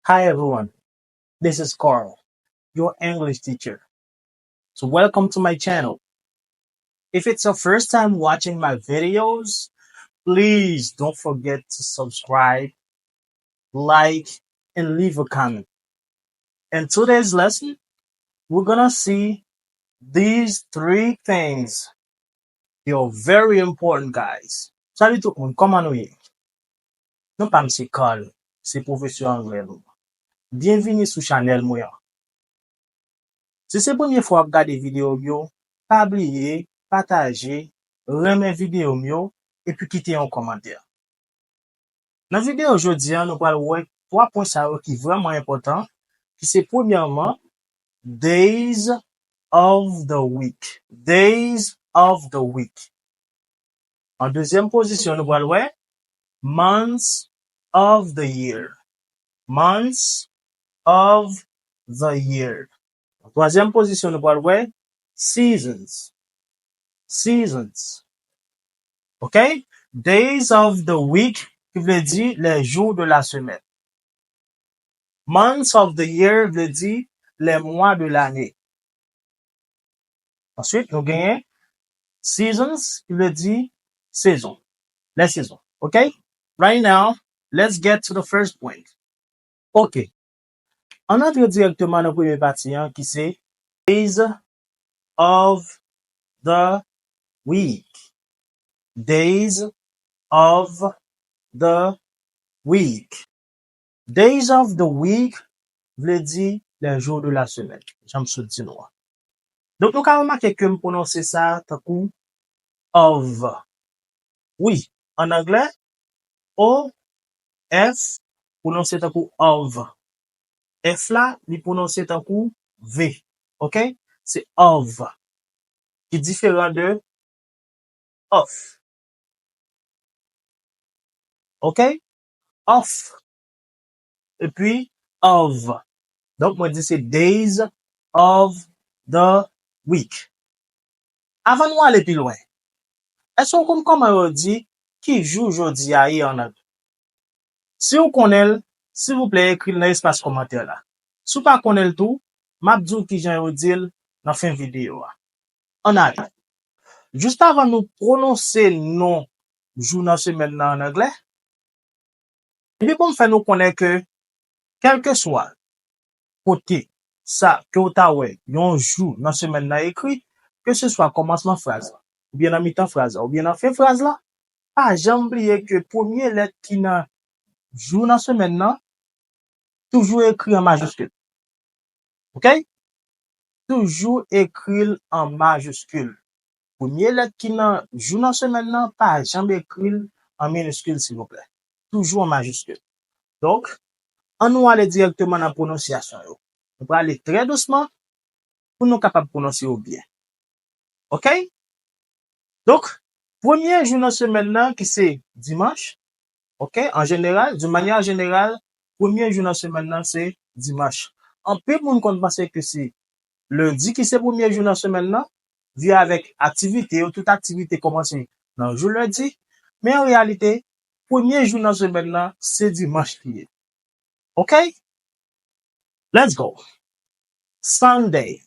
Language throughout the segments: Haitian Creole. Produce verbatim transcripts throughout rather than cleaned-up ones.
Hi everyone, this is Carl, your English teacher. So welcome to my channel. If it's your first time watching my videos, please don't forget to subscribe, like, and leave a comment. In today's lesson, we're gonna see these three things. They are very important, guys. Salut tout moun, kòman nou ye? Non pa m se Carl, se pwofesè anglè nou. Byenvini sou chanèl mwen an. Si se premye fwa w ap gade videyo m yo, pa bliye pataje, renmen videyo m yo, epi kite yon kòmantè. Nan videyo jodi a, nou pral wè twa pwen sa yo ki vrèman enpòtan, ki se premyèman, days of the week. Days of the week. An dezyèm pozisyon, nou pral wè months of the year. Months of the year. An twazyèm pozisyon, nou pral wè seasons. Seasons. Ok? Days of the week, ki vle di les jours de la semaine. Months of the year vle di les mois de l'année. Answit, nou genyen seasons, ki vle di sezon. Les saisons. Ok? Right now, let's get to the first point. Ok. Ann antre dirèkteman nan premye pati an, ki se days of the week. Days of the week. Days of the week vle di les jours de la semaine, jan m sot di nou an. Donk, nou ka remake ke m pwononse sa tankou of. Wi, ann anglè, O F pwononse tankou of. F la, li pwononse tankou V. Ok? Se of. Ki diferan de of. Ok? Of. Epi of. Donk, mwen di se days of the week. Avan nou ale pi lwen, èske w konn kòman yo di ki jou jodi a ye an anglè? Si w konnen l, silvouplè ekri l nan espas kòmantè la. Si w pa konnen l tou, m ap di w kijan yo di l nan fen videyo a. Ann ale. Jis avan nou pwononse non jou nan semèn nan an anglè, epi pou m fè nou konnen ke kèlkeswa kote sa ke w ta wè yon jou nan semèn nan ekri, keseswa kòmansman fraz la, oubyen nan mitan fraz la, oubyen nan fen fraz la, pa janm bliye ke premye lèt ki nan jou nan semèn nan toujou ekri an majiskil. Ok? Toujou ekri l an majiskil. Premye lèt ki nan jou nan semèn nan, pa janm ekri l an miniskil, silvouplè. Toujou an majiskil. Donk, ann nou ale dirèkteman nan pwononsyasyon yo. Nou prale trè dousman pou nou kapab pwononse yo byen. Ok? Donk, premye jou nan semèn nan ki se dimanch, ok, an jeneral, de manyè jeneral, premye jou nan semèn nan se dimanch. Anpil moun konn panse ke se lendi ki se premye jou nan semèn nan, vi avèk aktivite yo, tout aktivite kòmanse nan jou lendi, men an reyalite, premye jou nan semèn nan se dimanch li ye. Ok? Let's go. Sunday.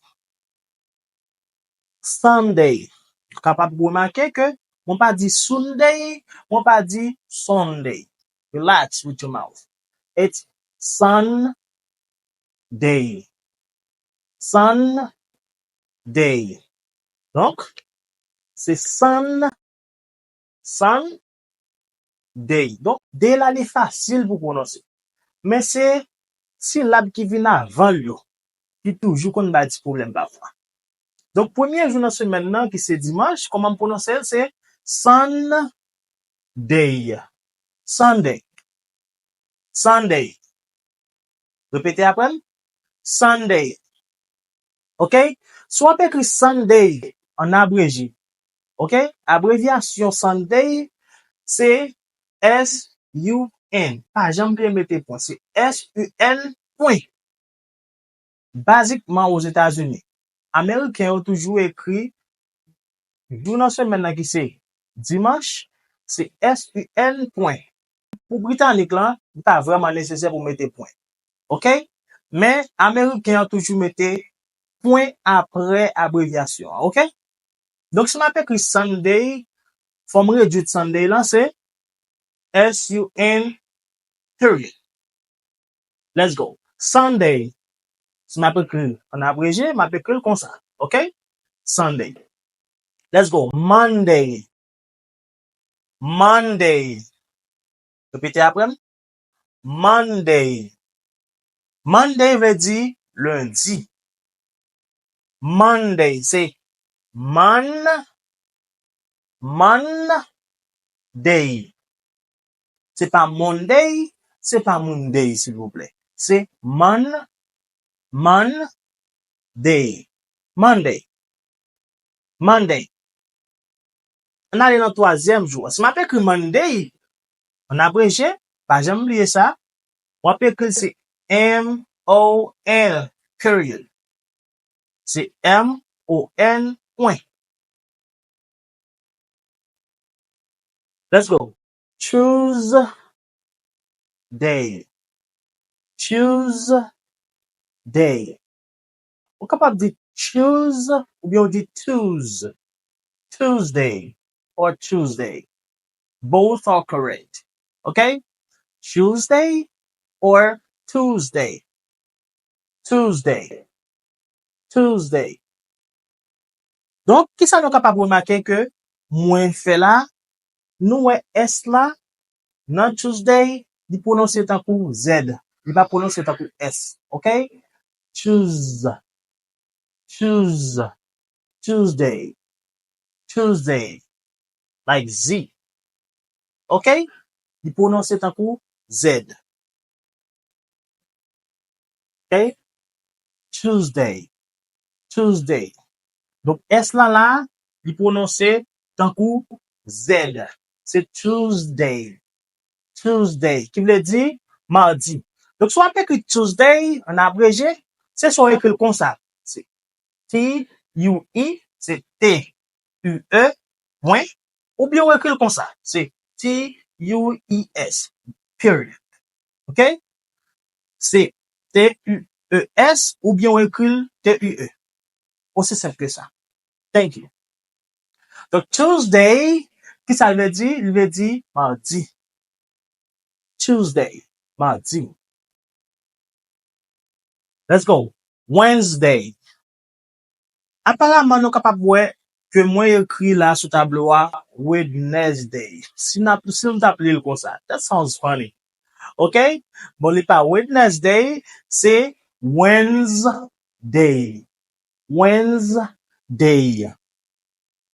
Sunday. Ou kapab remake ke mwen pa di Sunday, mwen pa di Sunday. Relax with your mouth. It's Sunday. Sunday. Donk, se Sun, Sunday. Donk, day la, li fasil pou pwononse. Men se silab ki vin avan l yo ki toujou konn bay ti pwoblèm pafwa. Donk, premye jou nan semèn nan, ki se dimanch, kòman m pwononse l? Se Sunday. Sunday. Sunday. Repete apre m. Sunday. Ok? Si w ap ekri Sunday an abreji, ok? Abrevyasyon Sunday se S U N. Pa janm bliye mete pwen. Se S U N pwen. Bazikman, Ozetazini, Ameriken yo toujou ekri jou nan semèn nan ki se dimanch, se S U N pwen. Pou Britanik lan, li pa vrèman nesesè pou mete pwen. Ok? Men, Ameriken an toujou mete pwen apre abrevyasyon an, ok? Donk, si m ap ekri Sunday, fòm redwit Sunday lan se S U N period. Let's go. Sunday. Si m ap ekri l an abreje, m ap ekri l konsa, ok? Sunday. Let's go. Monday. Monday. Repete apre m. Monday. Monday vle di lendi. Monday, se man, man, day. Se pa Monday, se pa Monday, silvouplè. Se man, man, day. Monday. Monday. Ann ale nan twazyèm jou a. Si m ap ekri Monday, an abreje, pa janm bliye sa, w ap ekri l se M O N, period. Se M O N, pwen. Let's go. Tuesday. Tuesday. Ou kapab di Tues oubyen ou di Tues. Tuesday or Tuesday. Both are correct. Ok? Tuesday or Tuesday. Tuesday. Tuesday. Donk, kisa nou kapab remake ke mwen fè la? Nou wè S la nan Tuesday, li pwononse tankou Z. Li pa pwononse tankou S. Ok? Tues. Tues. Tuesday. Tuesday. Like Z. Ok? Li pwononse tankou Z. Ok? Tuesday. Tuesday. Donk, S la la, li pwononse tankou Z. Se Tuesday. Tuesday, ki vle di madi. Donk, si w ap ekri Tuesday an abreje, se swa w ekri l konsa. Se T U E, se T U E, pwen, oubyen w ekri l konsa, se T U E S, period. Ok? Se T U E S, oubyen w ekri l T U E. Osi senp ke sa. Thank you. Donk, Tuesday, kisa l vle di? Li vle di madi. Tuesday, madi. Let's go. Wednesday. Aparaman, nou kapab wè ke mwen ekri la sou tablo a Wednesday. Si n ap, si nou t ap li l konsa. That sounds funny. Ok? Bon, li pa Wednesday, se Wednesday. Wednesday.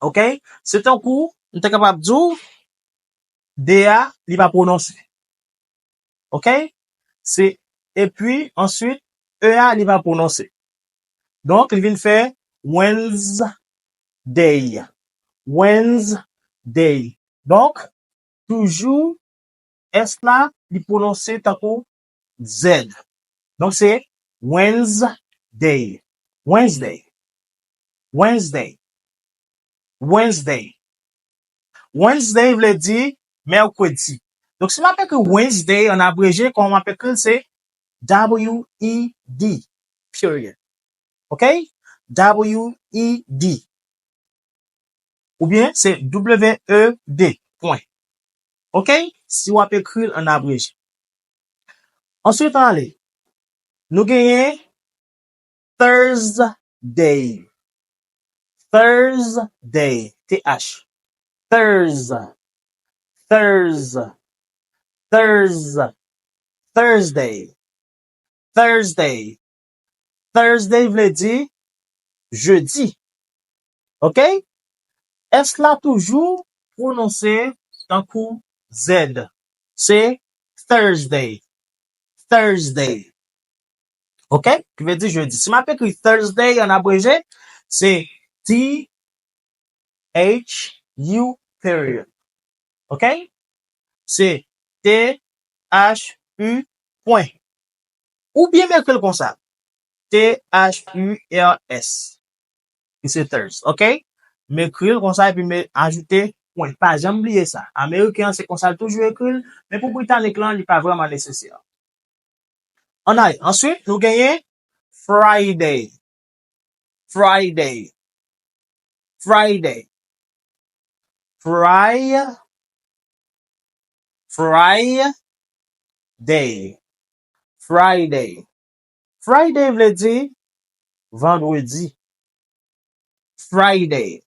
Ok? Se tankou, m te kapab di w, D a, li pa pwononse. Ok? Se, epi, answit, E a, li pa pwononse. Donk, li vin fè Wednesday. Wednesday. Donk, toujou, S la, li pwononse tankou Z. Donk, se Wednesday. Wednesday. Wednesday. Wednesday. Wednesday vle di mèkredi. Donk, si m ap ekri Wednesday an abreje, kòman m ap ekri l, se W E D, period. Ok? W E D. Oubyen, se W E D, pwen. Ok? Si w ap ekri l an abreje. Answit, ann ale. Nou genyen Thursday. Thursday. T H. Thurs. Thurs. Thurs. Thursday. Thursday. Thursday vle di jedi. Ok? S la toujou pwononse tankou Z. Se Thursday. Thursday. Ok? Ki vle di jedi. Si m ap ekri Thursday an abreje, se T H U period. Ok? Se T H U pwen. Oubyen m ekri l konsa. T H U R S. Ki se Thurs, ok? M ekri l konsa epi m ajoute pwen. Pa janm bliye sa. Ameriken an se konsa l toujou ekri l, men pou Britanik lan, li pa vrèman nesesè. Ann ale. Answit, nou genyen Friday. Friday. Friday. Fri, Friday. Friday. Friday vle di vandredi. Friday.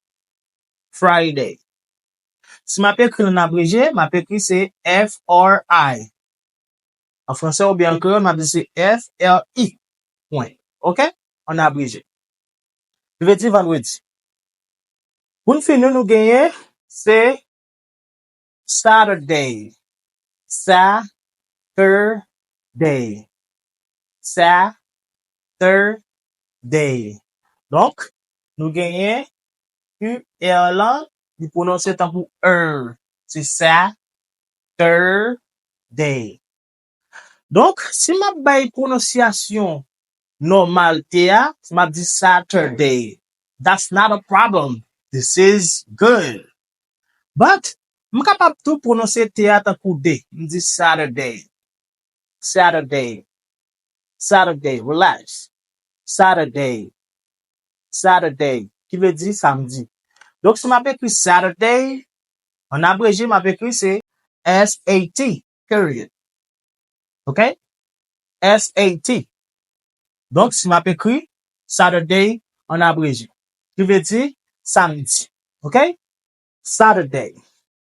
Friday. Si m ap ekri l an abreje, m ap ekri se F R I. An fransè oubyen an kreyòl, m ap di se F R I. Pwen. Oke? An abreje. Li vle di vandredi. Pou n fini, nou genyen se Saturday. Saturday. Saturday. Donk, nou genyen U R lan, li pwononse tankou er. Se Saturday. Donk, si m ap bay pwononsyasyon nòmal T a, m ap di Saturday. That's not a problem. This is good. But, m kapab tou pwononse T a tankou D. M di Saturday. Saturday. Saturday. Relax. Saturday. Saturday. Ki vle di samdi. Donk, si m ap ekri Saturday, an abreje, m ap ekri se S A T, period. Oke? S A T. Donk, si m ap ekri Saturday an abreje, ki vle di samdi. Oke? Saturday.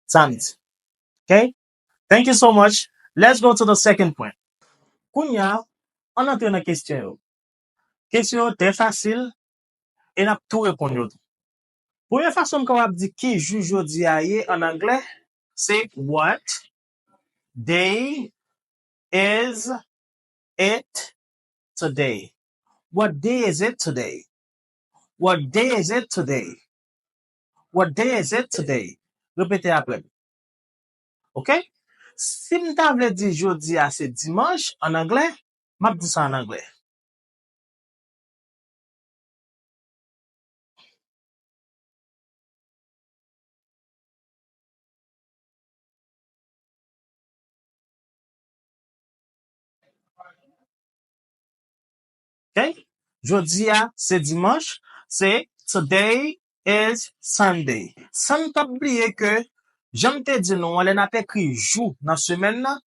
Samdi. Oke? Thank you so much. Let's go to the second point. Kounye a, ann antre nan kesyon yo. Kesyon yo trè fasil e n ap tou reponn yo tou. Premye fason m kapab di ki jou jodi a ye an anglè, se what day is it today? What day is it today? What day is it today? What day is it today? Repete apre m. Oke? Si m ta vle di jodi a se dimanch an anglè, m ap di sa an anglè. Ok? Jodi a, se dimanch, se today is Sunday. San n p ap bliye ke, jan m te di nou an, lè n ap ekri jou nan semèn nan,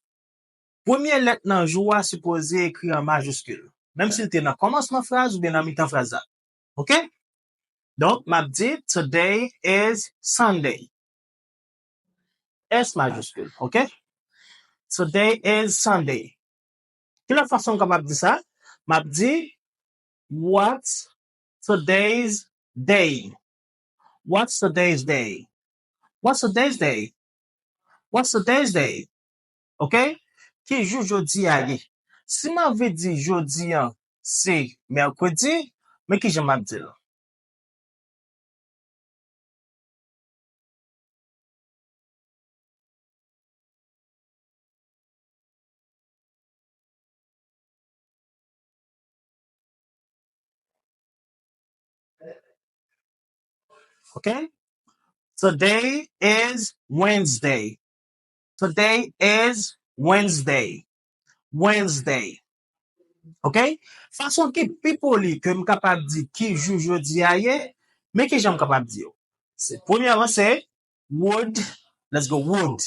premye lèt nan jou a sipoze ekri an majiskil, menm si l te nan kòmansman fraz oubyen nan mitan fraz la. Ok? Donk, m ap di, today is Sunday. S majiskil, ok? Today is Sunday. Ki lòt fason m kapab di sa? M ap di, what's today's day? What's today's day? What's today's day? What's today's day? Ok? Ki jou jodi a ye? Si m anvi di jodi an se mèkredi, men ki jan m ap di l? Ok? Today is Wednesday. Today is Wednesday. Wednesday. Ok? Fason ki pi poli ke m kapab di ki jou jodi a ye, men ki jan m kapab di yo. Se, premyèman, se would, let's go, would,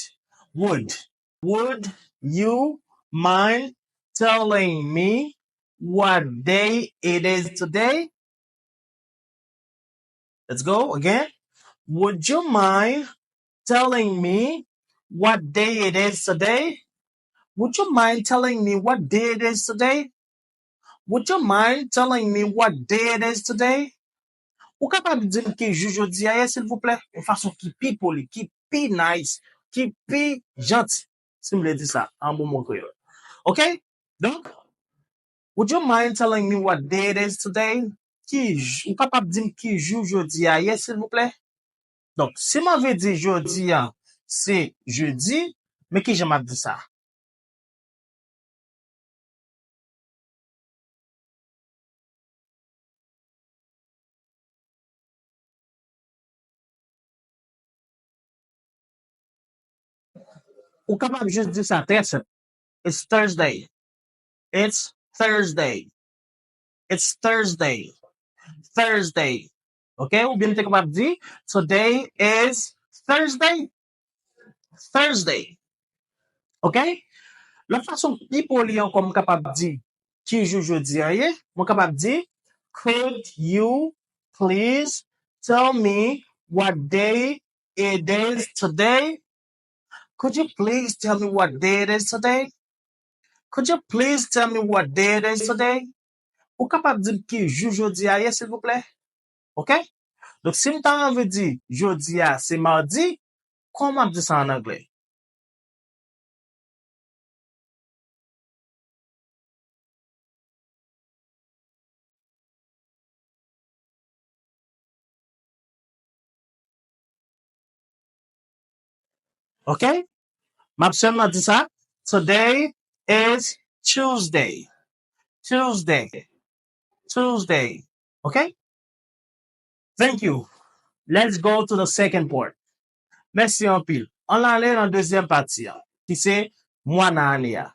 would, would you mind telling me what day it is today? Let's go again. Would you mind telling me what day it is today? Would you mind telling me what day it is today? Would you mind telling me what day it is today? Ou kapab di m ki jou jodi a ye, silvouplè? Yon fason ki pi poli, ki pi nice, ki pi janti, si m vle di sa, an bon mo kreyòl. Ok? Donk, would you mind telling me what day it is today? Ki j-, ou kapab di m ki jou jodi a ye, silvouplè? Donk, si m anvi di jodi a se jedi, men ki jan m ap di sa? Ou kapab jis di sa trè senp. It's Thursday. It's Thursday. It's Thursday. Thursday. Ok? Oubyen nou te kapab di, today is Thursday. Thursday. Ok? Lòt fason pi poli ankò m kapab di ki jou jodi a ye, mwen kapab di, could you please tell me what day it is today? Could you please tell me what day it is today? Could you please tell me what day it is today? Ou kapab di m ki jou jodi a ye, silvouplè? Ok? Donk, si m ta anvi di jodi a se madi, kòman m ap di sa an anglè? Ok? M ap sèlman di sa. Today is Tuesday. Tuesday. Tuesday. Ok? Thank you. Let's go to the second part. Mèsi anpil. Ann ale nan dezyèm pati a, ki se mwa nan ane a.